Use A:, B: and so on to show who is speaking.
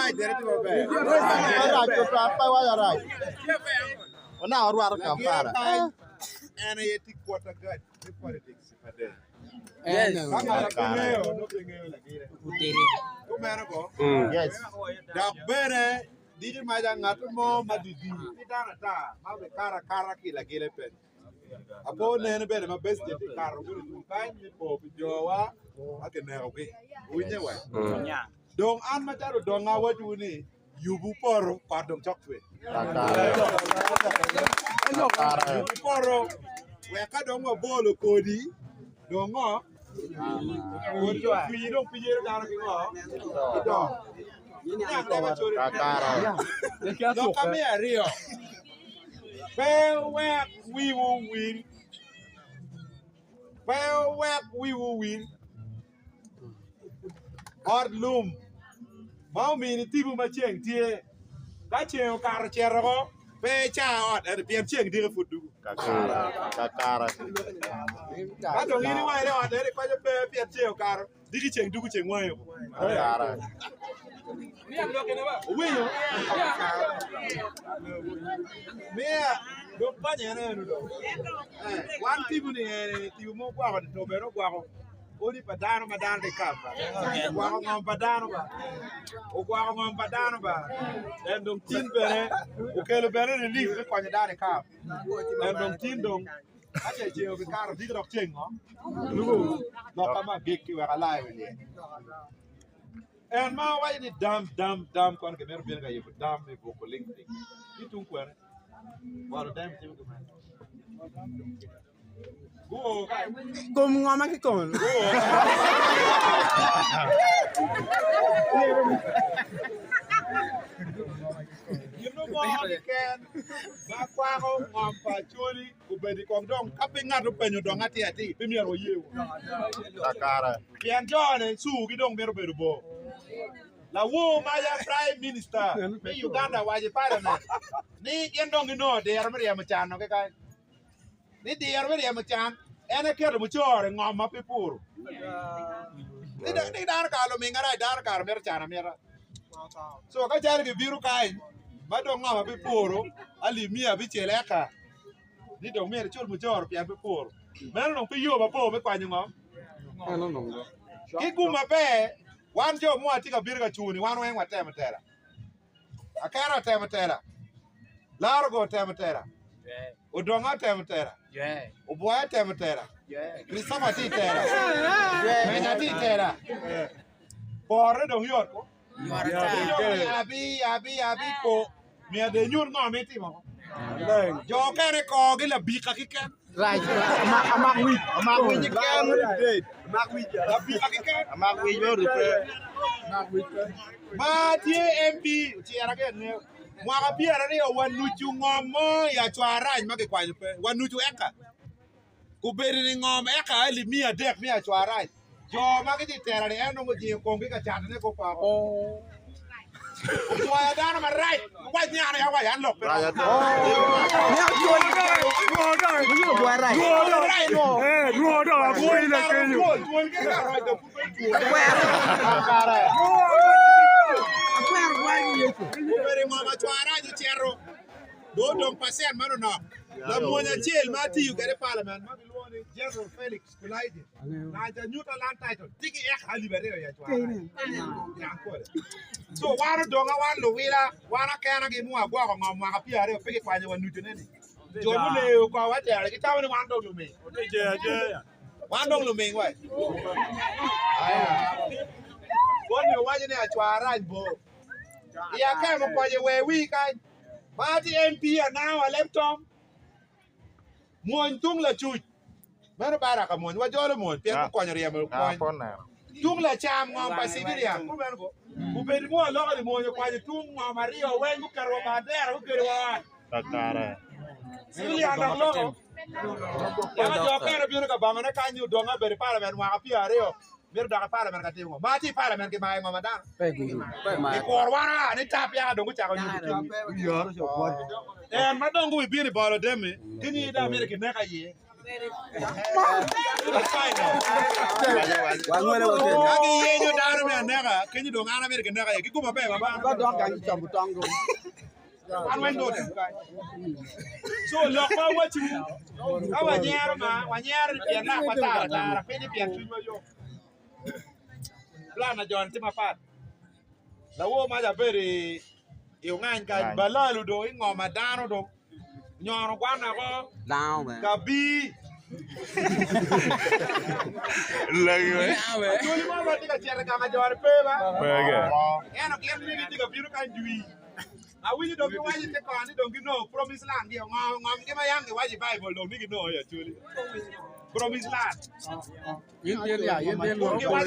A: Arac bene tye maber.
B: Arac tutwal pe iwaco arac. Onaka orwato Kampala.
A: En aye tye kwota gac me politics i Pader. Ka ngat pe ngeyo nongo pe ngeyo lagire. Kumeno ko.
B: Yes.
A: Dok bene diki maca ngat mo ma didi ki dano ata ma obikato akata ki i lagile pe. Apo nene bene ma Besigye tye kato bino tung kany me po pi jowa ma kinekogi. Winye we. Dong an macalo odonga awacowu ni yubu poto kot dong cok cwer. Yubu poto wek ka dong wabolo kodi dong ngo? Kodi dong twii dong pe yelo dano ki ngo? Ki dong. Niang leb acoli. Lok me aryo. Pe wuwek wiwu owil, pe wuwek wiwu owil ot lum ma omini tipo ma ceng tye, ka ceng okato ocito woko, pe ica ot ento pien ceng diki pud dugo. Ka dong in iwaco ni ot eni konyo pe pien ceng okato, Diki ceng dugu ceng wangi oko. Owinyo? Miya dong konye en eno dong. Eh, wan tipo ni eni tipo mo ogwoko ni to bene ogwoko odi pa dano ma dano tye ka ba. Ogwoko ngom pa dano ba. Ogwoko ngom pa dano ba. En dong tin bene okelo bene relief me konyo dano i kam. En dong tin dong Ka ce ceng obikato diki dok ceng ngo? Loka me agikki wek alai wi lyel. En ma owaco ni dam dam dam kono kimito bino ka yubo dam me buko ling ling ki tung kwene bot odem timo kumeno. Guo ka
B: Kom ngo ma kikome?
A: guo Gin mo keken ma kwako ngom pa Acholi obedo i kong dong ka pe ngat openyo dong atir atir pe myero waye wunu. Pien jo-ni cugi dong mito bedo bor. Lawor ma ya Prime Minister me Uganda owaco i Parliament ni gin dong ginongo diro me ryemo can-nu keken. Ni diro me ryemo can en aye keto mucoro i ngom ma pe puro. Ni dano kare luming arac dano kare mito can amita. So ka calo gibino kany ma dong ngom ma pe puro alip miya abicel eka ni dong myero icul mucoro pien pe puro. Meno dong pe yo mabor me kwanyo ngom. Ki gum maber wan jo ma watye ka bino ka cungo ni wan weng watemo tela. Akena otemo tela, Larogo otemo tela, Odonga otemo tela, Obwoya otemo tela, Christopher tye i tela, Menya tye i tela. Porre dong yot ko. Abi, abi, abi ko. Myero dong inyut ngo ma itimo ko. Jo okene korgi labika keken.
B: Rac amak wic amak wic keken
A: Labika keken.
B: amak wic me orubbe.
A: Ma tye MP ocira ki angeyo mwaka pyeraryo wanucu ngom mo i acwarac ma kikwanyo pe wanucu eka obedo ni ngom eka alip miya adek me acwarac jo ma gitye i tela ni en nongo ojingo komgi ka catone gupoko ocwoyo dano marac wac ni an aye awaco an lok pe romo. Obedo i ngom acwarac ocito dong odong pacent manonok. Lamony acel ma atiyo kwede i palament ma kilwongo ni General Felix Kulayigye naca nyuta land title tye ki eka alip aryo i acwarac. Niang kwede. So wan odonga wan luwila wan akena gi mua gwoko ngom mwaka pyeraryo pe kikwanyo wa nucune ni jo muleyo kowa tere gitamo ni wan dong luming. Wan dong luming wa. Aya. Koni owaco ni acwarac bor. I akemo kwace we wii kany. Ma tye MP anao aleb tong. Mwony tung lacuc. Meno baraka mwony. Wajolo mwony pien gukonyo ryemo kony. Tung lacam ngom pa Sibiria. Kumeno ko. Obedo mo aloka ni mwony okwanyo tung ngom aryo weng guketo wa bandera gukelo wa ot. Sibiria dok loko. Yaka jo okene bino ka bangone kany ni odonge obedo i parliament mwaka pyeraryo. Mito dok i parliament ka timo ngo? Ma tye i parliament kimayo ngo ma dano? Kikuro wan aa ni tap yaka dong gucako nyuto kitgi. En ma dong gubibino i bolo demi, ki nyingi dong amito kineka iye. Ka giyenyo dano me aneka, kenyo dong an amito gineka iye. Gigum maber ma bana. An weng dong otum kany. So lok ma awaciwu, ka wanyero ma, wanyero ni pien lak watar atara, pe ni pien cwinywa yom. Plan na joni tye mapat. Lawor maca abedo i ongany kany, balalu dong ingoma dano dong nyono gwana ko kabi. Acholi mo ma tye ka cito i gang ma joni pe ba. Ento gin ni gitye ka bino kany jwi. Awinyo dong giwaco i te kor ni dong ginongo promise land gi ngo ngom gi ma yam giwaco i Baibul dong ni ginongo i Acholi. Promise land. Kun giwaco.